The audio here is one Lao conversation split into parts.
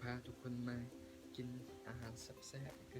ພາທຸກຄົນມາກິນອາຫານແຊບໆ ຄື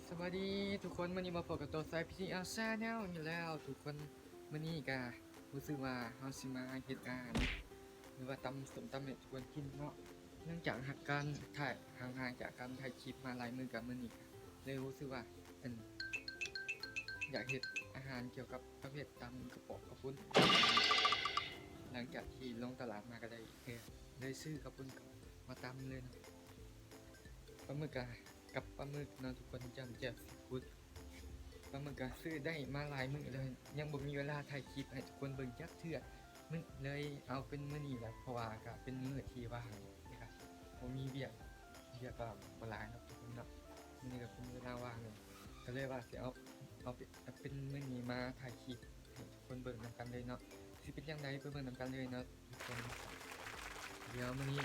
ສະບາຍດີທຸກຄົນ, ມື້ນີ້ມາພົບກັບໂຕໄຊ ພີທີແອລ Channel ອີກແລ້ວທຸກຄົນ. ມື້ນີ້ກະຮູ້ສຶກວ່າເຮົາຊິມາເຮັດອາຫານ ຫຼືວ່າຕຳ ສົ້ມຕຳໃຫ້ທຸກຄົນກິນເນາະ. ຫຼັງຈາກຫາກການຖ່າຍ ຫ່າງຫາຍຈາກການຖ່າຍຄລິບມາຫຼາຍມື້ ກະມື້ນີ້ເລີຍຮູ້ສຶກວ່າ ອັນ ຢາກເຮັດອາຫານກ່ຽວກັບປະເພດຕຳກະປອກກະປຸ້ນ. ຫຼັງຈາກທີ່ລົງຕະຫຼາດມາກະໄດ້ ເອີ ໄດ້ຊື້ກະປຸ້ນມາຕຳເລີຍເນາະ. ປາໝຶກກະ ກັບປາໝຶກເນາະທຸກຄົນ, ຈ້ຳແຈ່ວຊີຟູດ. ປາໝຶກກະຊື້ໄດ້ມາຫຼາຍມື້ແລ້ວ ຍັງບໍ່ມີເວລາຖ່າຍຄລິບໃຫ້ທຸກຄົນເບິ່ງຈັກເທື່ອ ມື້ ເລີຍເອົາເປັນມື້ນີ້ແຫຼະ ເພາະວ່າກະເປັນມື້ທີ່ວ່າງ ກະບໍ່ມີວຽກ ວຽກກະບໍ່ຫຼາຍເນາະທຸກຄົນເນາະ. ມື້ນີ້ກະເປັນເວລາວ່າງເລີຍ ກະເລີຍວ່າຊິເອົາ ເອົາເປັນ ເປັນມື້ນີ້ມາຖ່າຍຄລິບໃຫ້ທຸກຄົນເບິ່ງນຳກັນເລີຍເນາະ. ຊິເປັນຈັ່ງໃດໄປເບິ່ງນຳກັນເລີຍເນາະ. ດຽວມື້ນີ້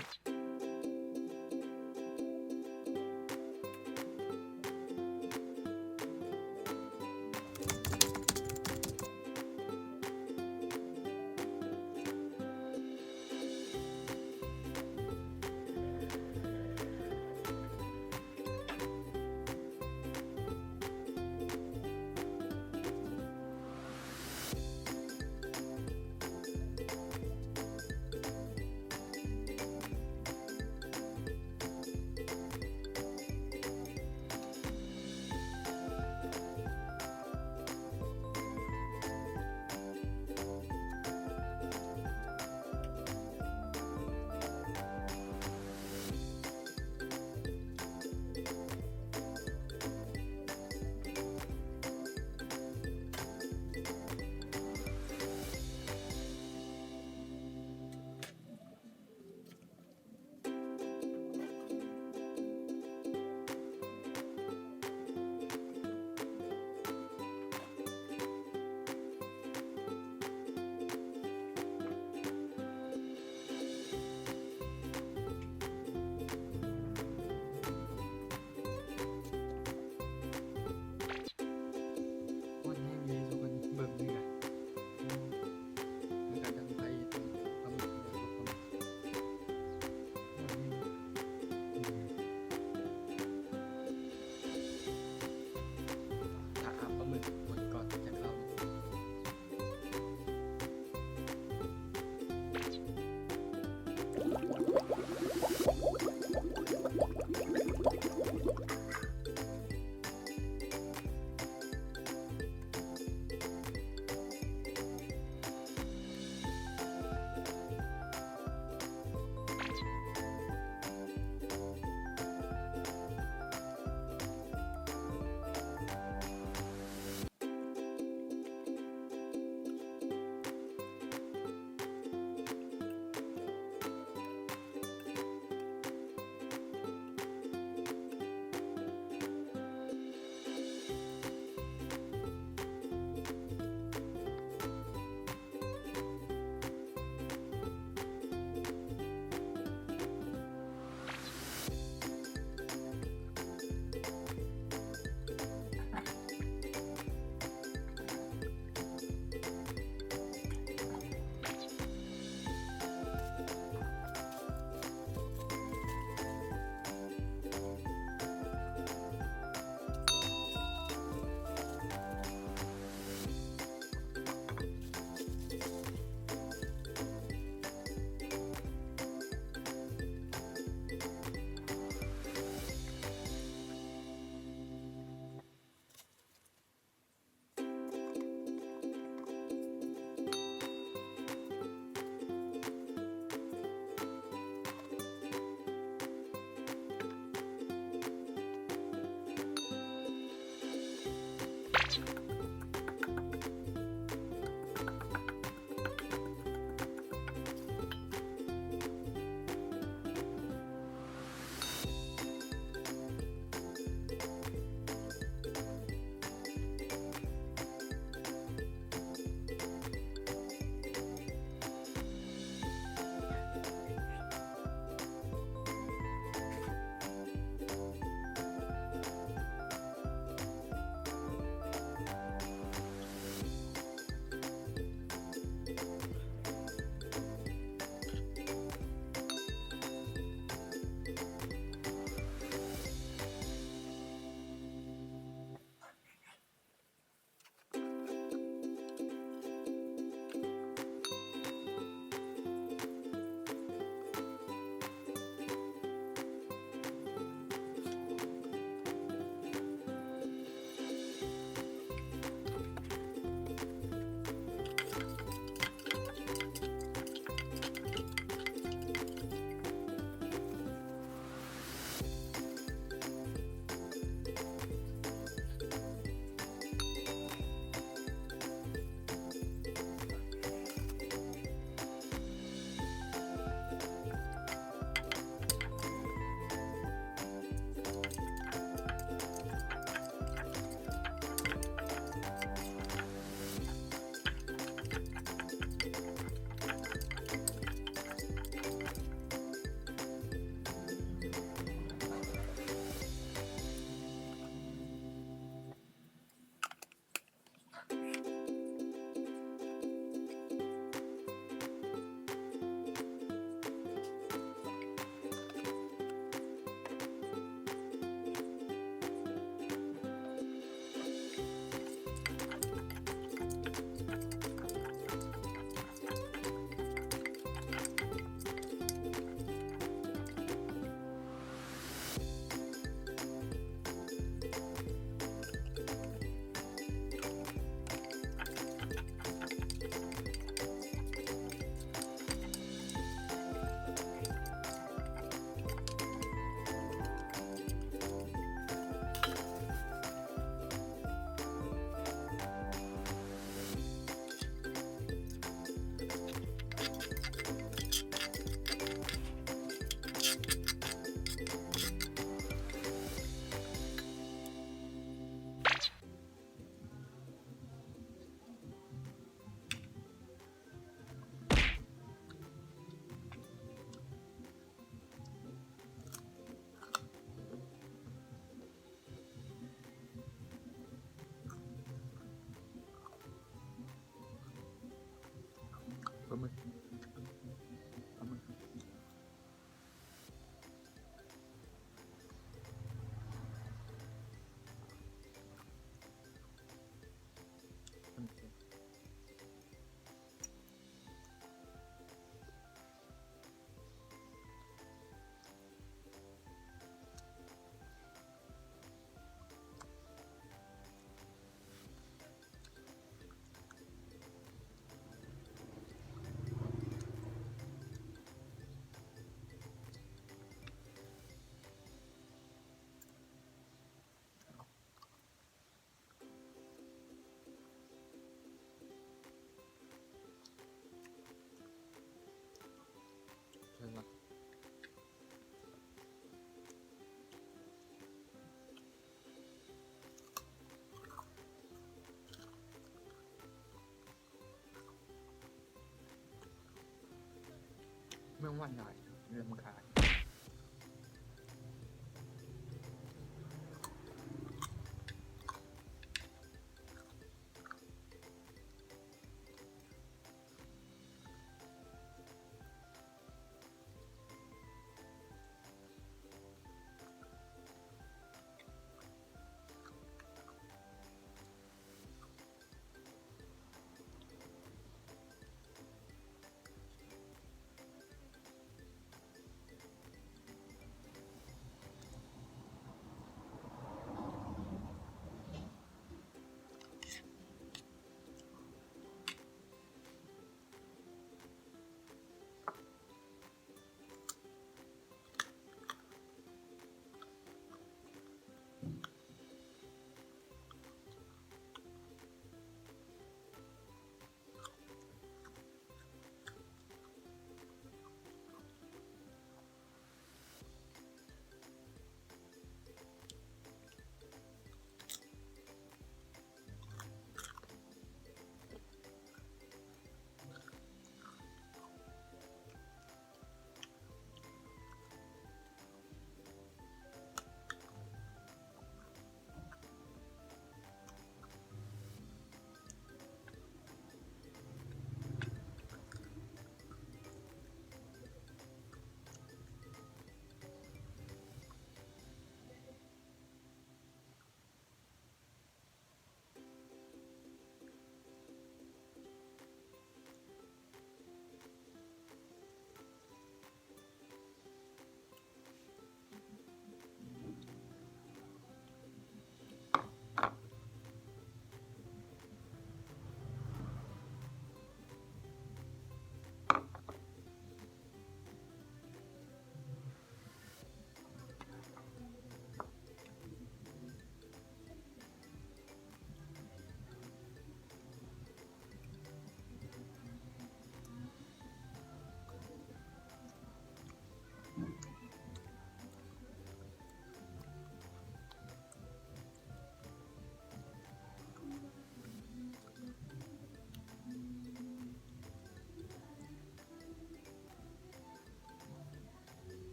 ວ່າໜ້ອຍ ເລື່ອງຂາຍ.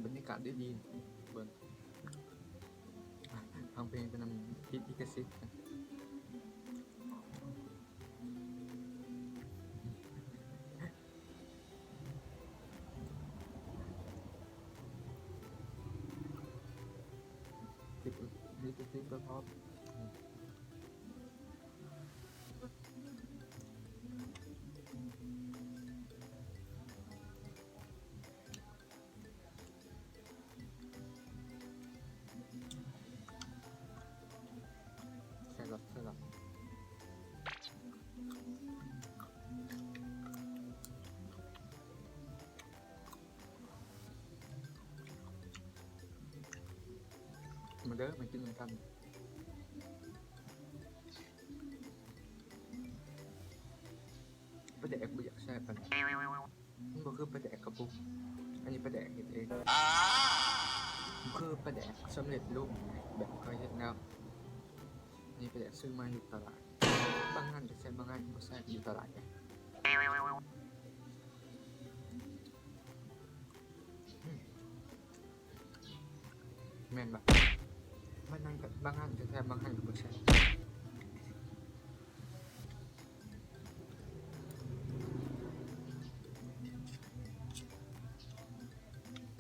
ບັນຍາກາດດີໆ ເບິ່ງ ຟັງເພງໄປນຳ ຕິດລິຂະສິດ. ຕິດ ຕິດລິຂະສິດກໍພໍ. ແຊບ ແຊບ. ມາເດີ ມາກິນນຳກັນ. ປາແດກບໍ່ຢາກແຊບປານໃດ. ມັນບໍ່ຄືປາແດກກະປຸງ. ອັນນີ້ປາແດກເຮັດເອງ. ຄືປາແດກສຳເລັດຮູບ ແບບເຂົາເຮັດແລ້ວ. ນີ້ປາແດກຊື້ມາຢູ່ຕະຫຼາດ. ບາງຮ້ານກໍແຊບ ບາງຮ້ານກໍບໍ່ແຊບ ຢູ່ຕະຫຼາດ. ອືມ ແມ່ນບໍ່? ບາງຮ້ານກໍ ບາງຮ້ານກໍແຊບ ບາງຮ້ານກໍບໍ່ແຊບ.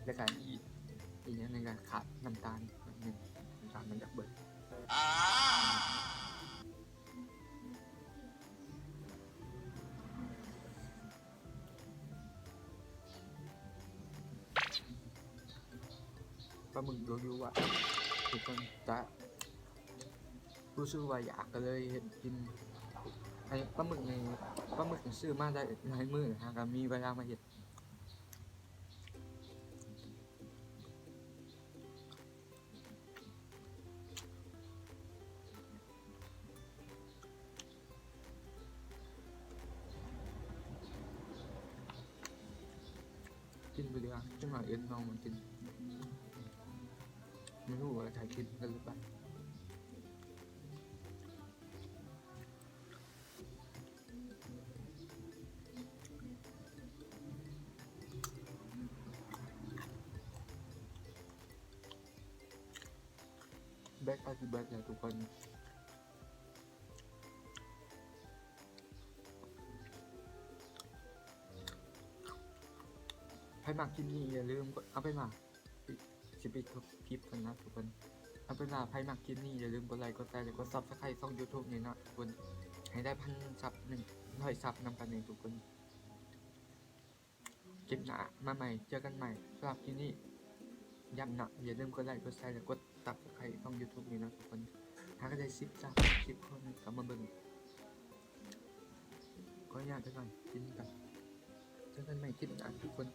ແລ້ວກໍອີກ ອີກຢ່າງໜຶ່ງກໍຂາດນ້ຳຕານໜ້ອຍໜຶ່ງ ນ້ຳຕານມັນຢາກເບິດ. ປາໝຶກຢູ່ໆ ວ່າ ທຸກຄົນຈະຮູ້ສຶກວ່າຢາກ ກໍເລີຍເຮັດກິນ. ອັນນີ້ປາໝຶກນີ້ ປາໝຶກນີ້ຊື້ມາໄດ້ຫຼາຍມື້ ຫາກໍມີເວລາມາເຮັດ. ກິນໄປເລີຍ ຈັກໜ້ອຍເອີ້ນນ້ອງມາກິນ. ບໍ່ຮູ້ວ່າຖ່າຍຄລິບກັນຫຼືເປົ່າ. ແບັດກໍຊິເບິດແລ້ວທຸກຄົນ. ໃຜມັກຄລິບນີ້ຢ່າລືມກົດ ເອົາເປັນວ່າ ຊິປິດຄລິບກ່ອນນະທຸກຄົນ. ເອົາເປັນວ່າໃຜມັກຄລິບນີ້ຢ່າລືມກົດໄລ ກົດແຊ ແລະ ກົດ Subscribe ຊ່ອງ YouTube ນີ້ເນາະທຸກຄົນ ໃຫ້ໄດ້ພັນຊັບ ໜຶ່ງຮ້ອຍຊັບນຳກັນເດີທຸກຄົນ. ຄລິບໜ້າມາໃໝ່ ເຈີກັນໃໝ່. ສຳລັບຄລິບນີ້ ຢ້ຳເນາະ ຢ່າລືມກົດໄລ ກົດແຊ ແລະ ກົດ Subscribe ຊ່ອງ YouTube ນີ້ເນາະທຸກຄົນ. ຫາກໍໄດ້ສິບຊັບ ສິບຄົນເຂົ້າມາເບິ່ງ. ຂໍອະນຸຍາດໄປກ່ອນ ກິນກ່ອນ. ເຈີກັນໃໝ່ຄລິບໜ້າທຸກຄົນ.